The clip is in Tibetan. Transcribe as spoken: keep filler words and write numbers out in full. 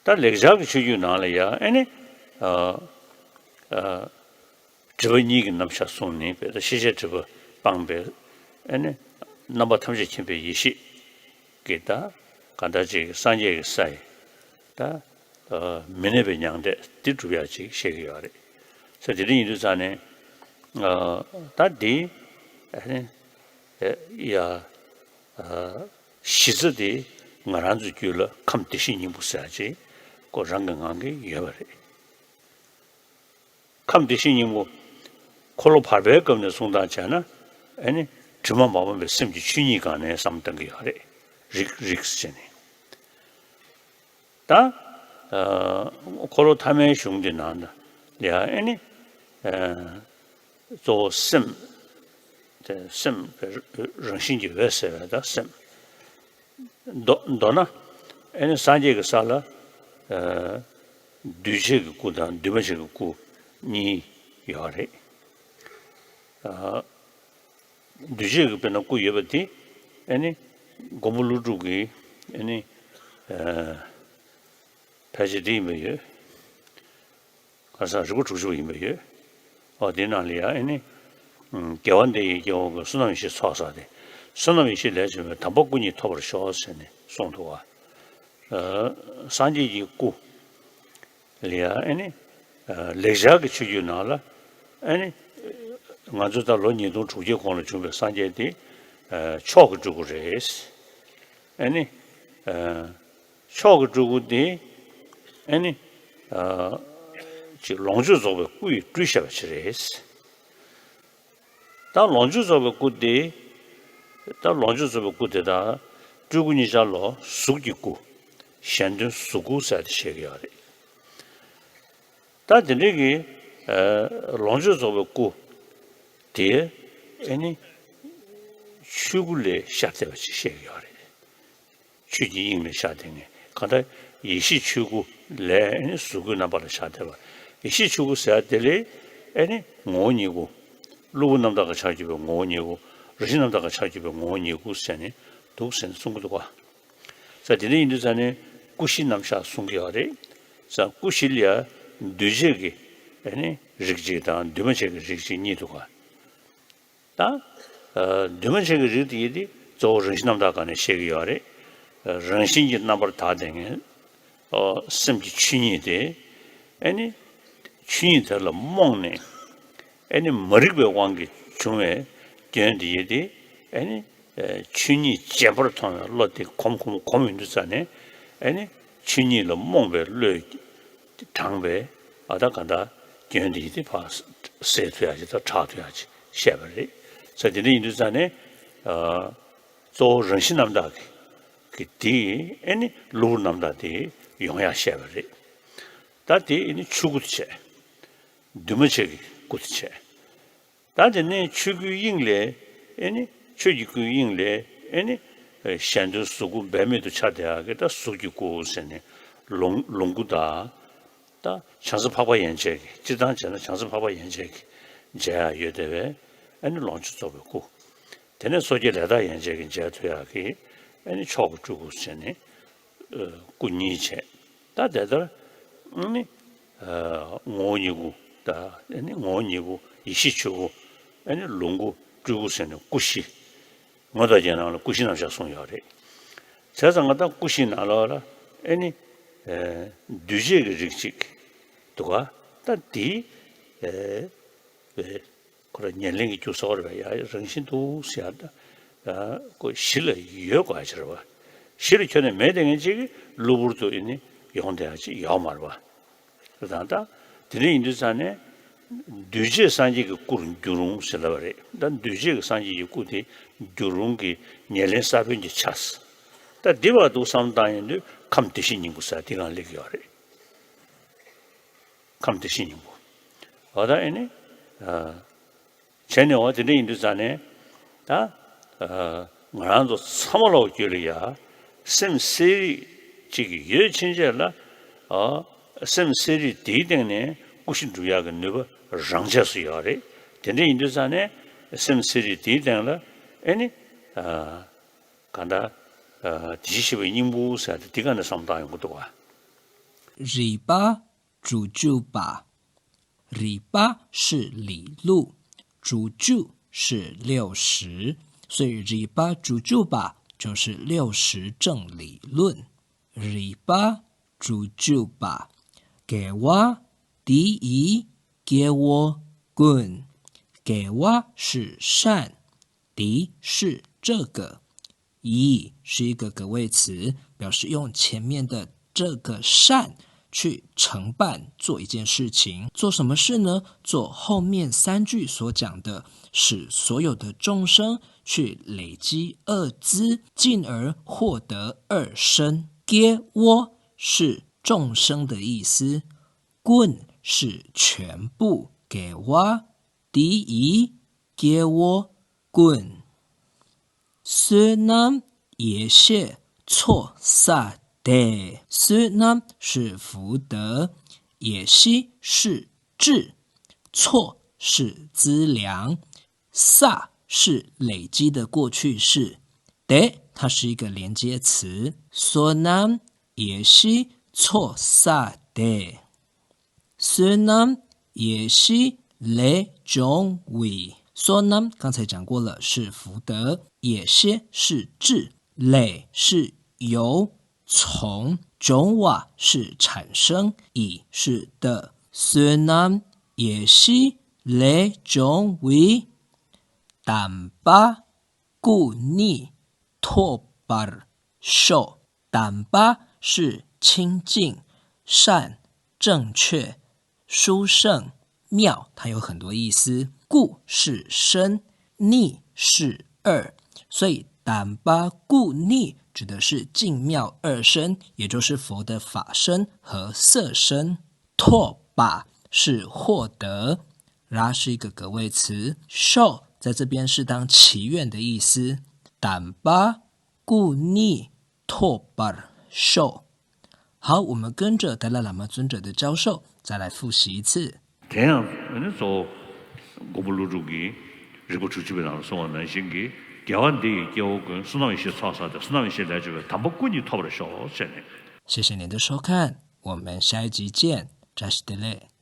ད་ལེགས་སྦྱར་གྱི་ཆོས་བརྒྱུད་ནང་ལ་ཡང་ཨེ་ནི། ཨ། ཨ། སྒྲིབ་པ་གཉིས་ཀྱི་རྣམ་གཞག་གསུངས་ནས་བས་ད་ཤེས་བྱའི་སྒྲིབ་པ་སྤངས་པའི་ཨེ་ནི། རྣམ་པ་ཐམས་ཅད་མཁྱེན་པའི་ཡེ་ཤེས་ཀྱི་ད་གང་ལྟར་ཅིག་སངས་རྒྱས་ཀྱི་ས་ཡི་ད་མི་གནས་པའི་མྱང་འདས་འདི་སྒྲུབ་ཡག་ཅིག་བཤད་ཀྱི་ཡོད་རེད། ས་དེ་འདྲ་ཡིན་དུས་ཙང་ནས་ད་འདི་ཨེ་ནི་ཡ། གཞི་རྩ་དེ་ང་རང་ཚོའི་རྒྱུད་ལ་ཁམས་བདེ་གཤེགས་སྙིང་པོ་ཟེར་ཡ་ཅིག་ཁོ་རང་གི་ངང་གིས་ཡོད་པ་རེད། ཁམས་བདེ་གཤེགས་སྙིང་པོ་འཁོར་ལོ་བར་པའི་སྐབས་ནས་གསུང་སྟངས་བྱས་ན་ཨེ་ནི་དྲི་མ་མ་སྤངས་པའི་སེམས་ཀྱི་ཆོས་ཉིད་སྒང་ནས་བསམ་བཏང་གི་ཡོད་རེད། རིགས་རིགས་ཟེར་ནས། ད། ཨ། འཁོར་ལོ་ཐ་མའི་གཞུང་འདི་ནང་ན་ཡང་ཨེ་ནི། ཨ། གཙོ་བོ་སེམས། དེ་སེམས་རང་བཞིན་གྱིས་འོད་གསལ་བའི་ད་སེམས། མདོ་མདོར་ན་ཨེ་ནི་སངས་རྒྱས་ཀྱི་ས་ལ། ཨ། འདུས་བྱས་ཀྱི་སྐུ་དང་འདུས་མ་བྱས་ཀྱི་སྐུ་གཉིས་ཡོད་རེད། ཨ། འདུས་བྱས་ཀྱི་དཔེར་ན་སྐུ་ཡོད་པ་དེ་ཨེ་ནི་མགོན་པོ་ཀླུ་སྒྲུབ་ཀྱི་ཨེ་ནི་ཨ་ཕལ་ཆེར་འདི་ཡིན་པ་ཡོད། ག་ས་རིག་པ་དྲུག་ཅུ་པ་ཡིན་པ་ཡོད། ཨོ་དེའི་ནང་ལ་ཡང་ཨེ་ནི་ཨ་རྒྱལ་བ་འདི་ཡི་སྐྱེ་བོ་ཀུན་བསོད་ནམས་ཡེ་ཤེས་ཚོགས་བསགས་ཏེ་བསོད་ནམས་ཡེ་ཤེས་ལས་བྱུང་བའི་དམ་པ་སྐུ་གཉིས་ཐོབ་པར་ཤོག་ཟེར་ནས་གསུངས་འདུག་བ། ཨ། སངས་རྒྱས་ཀྱི་སྐུ། ལ་ཡ་ཨེ་ནི། ཨ། ལེགས་སྦྱར་གྱི་ཆོས་བརྒྱུད་ནང་ལ་ཨེ་ནི། ང་ཚོ་ད་ལོ་ཉིས་སྟོང་དྲུག་བརྒྱའི་གོང་ལ་བྱུང་བའི་སངས་རྒྱས་དེ། ཨ། མཆོག་གི་སྤྲུལ་སྐུ་རེད། ཨེ་ནི། ཨ། མཆོག་གི་སྤྲུལ་སྐུ་དེ་ཨེ་ནི། ཨ། ཅིག་ལོངས་སྤྱོད་རྫོགས་པའི་སྐུ་ཡི་སྤྲུལ་བཞག་པ་ཅིག་རེད། ད་ལོངས་སྤྱོད་རྫོགས་པའི་སྐུ་དེ། ད་ལོངས་སྤྱོད་རྫོགས་པའི་སྐུ་དེ་དང་སྤྲུལ་སྐུ་གཉིས་ཆར་ལ་གཟུགས་ཀྱི་སྐུ། གཞན་དོན་གཟུགས་སྐུ་ཟེར་ཏེ་བཤད་ཀྱི་ཡོད་རེད། ད་དེ་འདྲའི་གི། ཨ། ལོངས་སྤྱོད་རྫོགས་པའི་སྐུ་དེ་ཨེ་ནི་ཆོས་སྐུ་ལས་ཤར་བསྡད་པ་ཅིག་བཤད་ཀྱི་ཡོད་རེད། ཆོས་ཀྱི་དབྱིངས་ལས་ཤར་བསྡད་མཁན་གང་ལྟར་ཡེ་ཤེས་ཆོས་སྐུ་ལས་ཨེ་ནི་གཟུགས་སྐུའི་རྣམ་པ་ལ་ཤར་བསྡད་པ། ཡེ་ཤེས་ཆོས་སྐུ་ཟེར་བ་དེ་ལས་ཨེ་ནི་ངོ་བོ་ཉིད་སྐུ། གློ་བུར་རྣམ་དག་གི་ཆར་གྱུར་པའི་ངོ་བོ་ཉིད་སྐུ། རང་བཞིན་རྣམ་དག་གི་ཆར་གྱུར་པའི་ངོ་བོ་ཉིད་སྐུ་ཟེར་ནས་འདུག་ཟེར་ནས་གསུང་གི་འདུག་ག། ས་དེ་འདྲ་ཡིན་དུས་ཙང་ནས་སྐུ་བཞིའི་རྣམ་གཞག་གསུང་གི་ཡོད་རེད། ས་སྐུ་བཞི་ལ་ཡང་འདུས་བྱས་ཀྱི་ཨེ་ནི་རིགས་གཅིག་དང་འདུས་མ་བྱས་ཀྱི་རིགས་གཅིག་གཉིས་འདུག་ག། ད། ཨ། འདུས་མ་བྱས་ཀྱི་རིགས་དེ་ཡིན་ཏེ་གཙོ་བོ་རང་བཞིན་རྣམ་དག་སྒང་ནས་བཤད་ཀྱི་ཡོད་རེད། རང་བཞིན་གྱི་རྣམ་པར་དག་བསྡད་མཁན། ཨོ། སེམས་ཀྱི་ཆོས་ཉིད་དེ། ཨེ་ནི། ཆོས་ཉིད་དེ་ལ་རྨོངས་ནས། ཨེ་ནི་མ་རིག་པའི་དབང་གིས་བྱུང་བའི་སྐྱོན་དེ་ཡིན་ཏེ། ཨེ་ནི། ཨེ། ཆོས་ཉིད་གཅེར་པར་མཐོང་བའི་བློ་དེ་གོམས་གོམས་གོམས་ཡོང་དུས་ཙ་ནས། ཨེ་ནི། ཆོས་ཉིད་ལ་རྨོངས་པའི་བློས་དྲངས་པའི་ཨ་ད་ག་ད་སྐྱོན་དེ་ཡིན་ཏེ་ཕར་སེལ་ཐུབ་ཡག་ཅིག་དང་དྲག་ཐུབ་ཡག་ཅིག་བཤད་པ་རེད། ས་དེ་འདྲ་ཡིན་དུས་ཙ་ནས། ཨ། གཙོ་བོ་རང་བཞིན་རྣམ་དག་གི་གི་དེ་ཨེ་ནི་གློ་བུར་རྣམ་དག་དེ་ཡོང་ཡག་བཤད་པ་རེད། ད་དེ་ཨེ་ནི་ཆོས་སྐུ་དེ་བྱས། འདུས་མ་བྱས་ཀྱི་སྐུ་དེ་བྱས། ད་དེ་ནས་ཆོས་སྐུའི་དབྱིངས་ལས་ཨེ་ནི་ཆོས་ཀྱི་སྐུའི་དབྱིངས་ལས་ཨེ་ནི་གཞན་དོན་གཟུགས་སྐུ་འབད་མེད་དུ་ཆགས་བསྡད་ཡག་གི་ད་གཟུགས་ཀྱི་སྐུ་ཟེར་ནས་ལོངས་ལོངས་སྐུ་དང་། ད་བྱང་སེམས་འཕགས་པ་ཡན་ཆད་ཀྱི་སྤྱིར་བཏང་བྱས་ན་བྱང་སེམས་འཕགས་པ་ཡན་ཆད་ཀྱི་མཇལ་ཡག་ཡོད་བསྡད་པས་ཨེ་ནི་ལོངས་སྤྱོད་རྫོགས་པའི་སྐུ། དེ་ནས་སོ་སྐྱེ་ལས་དག་ཡན་ཆད་ཀྱི་མཇལ་ཐུབ་ཡག་གི་ཨེ་ནི་མཆོག་གི་སྤྲུལ་སྐུ་ཟེར་ནས། ཨ། སྐུ་གཉིས་བྱས། ད་དེ་ལྟར་ཨ་ནི། ཨ། ངོ་བོ་ཉིད་སྐུ། ད་ཨ་ནི་ངོ་བོ་ཉིད་སྐུ། ཡེ་ཤེས་ཆོས་སྐུ། ཨ་ནི་ལོངས་སྐུ། སྤྲུལ་སྐུ་ཟེར་ནས་སྐུ་བཞི། ངོ་ཐོག་རྒྱན་ནང་ལ་སྐུ་བཞིའི་རྣམ་གཞག་གསུངས་ཡོད་རེད། བྱས་ཙང་ང་ད་སྐུ་བཞིའི་ནང་ལོགས་ལ་ཨ་ནི། ཨ། འདུས་བྱས་ཀྱི་རིགས་གཅིག་འདུག་ག། ད་དེ། ཨ། ཁོ་རང་ཉེར་ལེན་གྱི་རྒྱུ་ཟེར་བ་རེད་པ། ཡ་རང་བཞིན་དུ་ཟེར་ཡ་ད། ཨ། ཁོ་གཞི་ལ་ཡོད་དགོས་ཡ་ཅིག་རེད་པ། གཞི་ལ་ཁྱོན་ནས་མེད་བསྡད་མཁན་ཅིག་གིས་གློ་བུར་དུ་ཨེ་ནི་ཡོང་བསྡད་ཡ་ཅིག་ཡོད་མ་རེད་པ། རེད་ད། ད་དེ་འདྲ་ཡིན་དུས་ཙང་ནས། འདུས་བྱས་སངས་རྒྱས་ཀྱི་སྐུར་འགྱུར་རུང་ཟེར་ལབ་པ་རེད། ད་འདུས་བྱས་ཀྱི་སངས་རྒྱས་ཀྱི་སྐུ་དེ་འགྱུར་རུང་གི་ཉེར་ལེན་ས་བོན་གྱི་ཆ། ད་འདི་བར་དུ་བསམ་བཏང་ཡོང་དུས་ཁམས་བདེ་གཤེགས་སྙིང་པོ་ཟེར་དེ་སྒང་སླེབས་ཀྱི་ཡོད་རེད། ཁམས་བདེ་གཤེགས་སྙིང་པོ། འོ་ད་ཨེ་ནི། ཨ། བྱས་ནས་འོ་དེ་འདྲ་ཡིན་དུས་ཙང་ནས། ད། ཨ། ང་རང་ཚོ་ཚང་མ་ལོག་རྒྱུད་ལ་ཡ། སེམས་གསལ་རིག་ཅིག་ཡོད་ཕྱིན་ཆད་ལ། ཨ། སེམས་གསལ་རིག་དེའི་སྟེང་ནས་སྐུ་བཞི་འགྲུབ་ཡག་གི་ནུས་པ་རང་ཆས་སུ་ཡོད་རེད། དེ་འདྲ་ཡིན་དུས་ཙང་ནས་སེམས་གསལ་རིག་དེའི་སྟེང་ལ་ཨེ་ནི། ཨ། གང་ལྟར། ཨ། དེ་བཞིན་གཤེགས་པའི་སྙིང་པོ་ཟེར་ཏེ་དེ་ག་ནས་བསམ་བཏང་ཡོང་གི་འདུག་ག། རིག་པ་དྲུག་ཅུ་པ། རིག་པ是理路，དྲུག་ཅུ是六十，所以རིག་པ་དྲུག་ཅུ་པ就是六十正理论。རིག་པ་དྲུག་ཅུ་པ། དགེ་བ་འདི་ཡིས་སྐྱེ་བོ་ཀུན། དགེ་བ是善，འདི是这个，ཡིས是一个格谓词，表示用前面的这个善去承办做一件事情。做什么事呢？做后面三句所讲的，使所有的众生去累积恶资，进而获得二身。སྐྱེ་བོ是众生的意思，ཀུན是全部。དགེ་བ་འདི་ཡིས་སྐྱེ་བོ་ཀུན། བསོད་ནམས་ཡེ་ཤེས་ཚོགས་བསགས་ཏེ། བསོད་ནམས是福德，ཡེ་ཤེས是智，ཚོགས是资粮，བསགས是累积的过去式。ཏེ它是一个连接词。བསོད་ནམས་ཡེ་ཤེས་ཚོགས་བསགས་ཏེ། བསོད་ནམས་ཡེ་ཤེས་ལས་བྱུང་བའི། བསོད་ནམས刚才讲过了，是福德，ཡེ་ཤེས是智，ལས是由，从，བྱུང་བ是产生，ཡི是的，བསོད་ནམས་ཡེ་ཤེས་ལས་བྱུང་བའི། དམ་པ་ཀུན་ནས་ཐོབ་པར་ཤོག་དམ་པ是清净、善、正确、殊胜、妙，它有很多意思。ཀུན是身，ནས是二，所以དམ་པ་ཀུན་ནས指的是净妙二身，也就是佛的法身和色身。ཐོབ་པ是获得，ར是一个格谓词，ཤོག在这边是当祈愿的意思。དམ་པ་ཀུན་ནས་ཐོབ་པར་ཤོག好，我们跟着达赖喇嘛尊者的教授再来复习一次。དེ་ཡང་ནི་གཙོ་བོ་མགོན་པོ་ཀླུ་སྒྲུབ་ཀྱིས་རིག་པ་དྲུག་ཅུ་པའི་ནང་ལ་གསུངས་པ་ནང་བཞིན་གྱི་དགེ་བ་འདི་ཡིས་སྐྱེ་བོ་ཀུན། བསོད་ནམས་ཡེ་ཤེས་ཚོགས་བསགས་ཏེ། བསོད་ནམས་ཡེ་ཤེས་ལས་བྱུང་བའི། དམ་པ་ཀུན་ནས་ཐོབ་པར་ཤོག་ཅེས་ནས། 谢谢您的收看，我们下一集见，扎西德勒。